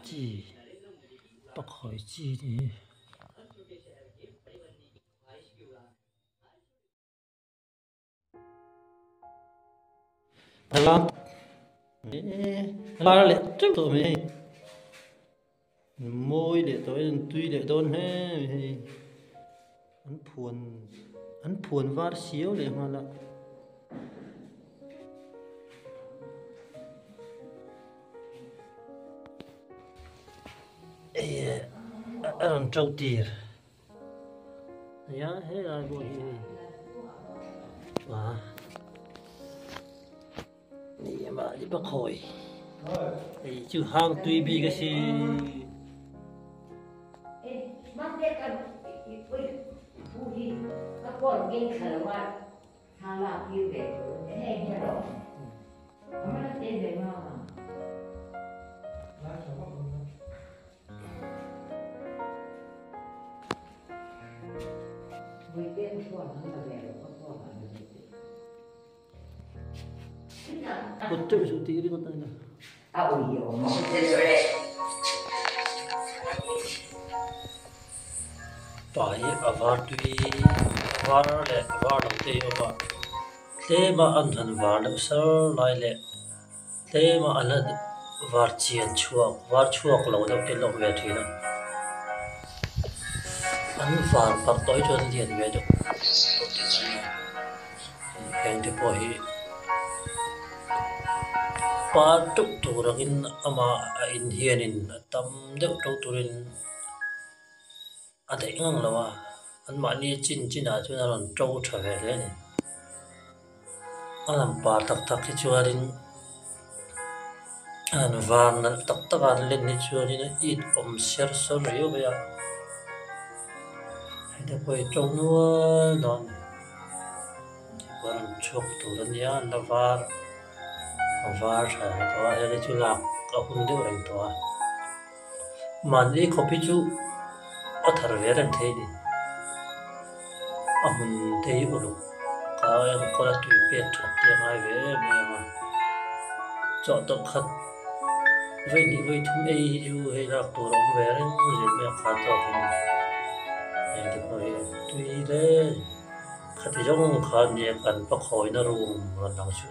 Chi pakhawi chi ni hi. Var leh teuh tawh mai hei mawi leh tawh in tui leh dawn hle mai hei an phuan an phuan var siau leh nghal a. A rawn to tir. Ya he lai pawh hi hei a ni mahni pakhawi hei chu hang tui bik a si. Kut teuh suh tih ringawt a ni. Pa hi a var tui a var leh a var lo te hi a awm a tlem a an han var deuh sar lai leh tlem a an han var chian chhuak var chhuak lo deuh te an awm ve thin a an var parh tawh hi chuan a lian ve deuh tawh tih a ni a heng te pawh hi par teuh tur angin amah a in hianin a tam deuh tho turin a daih ngang lo a anmahni chin chinah chuan a rawn to tha ve hle a ni a lang par tak tak hi chuanin a han var nalh tak tak a an len hi chuanin a it awm ser sawr riau mai a heta pawh hi to nual dawn a ni a rawn chhuak tur a nia an la var a var tha tawh a hei chu lak a hun deuh reng tawh a. Mahni khawp hi chu a thar ve reng thei a ni. A hmun te hi uluk a enkawl a tui pek that te a ngai ve em em a. Chawhtawlh khat vawi hnih vawi thum ei hi chu hei lak tur a awm ve reng zel mai a kha tawkin heng te pawh hi a tui hle. Khati zawng khan nia kan pakhawina room rawn lang chu.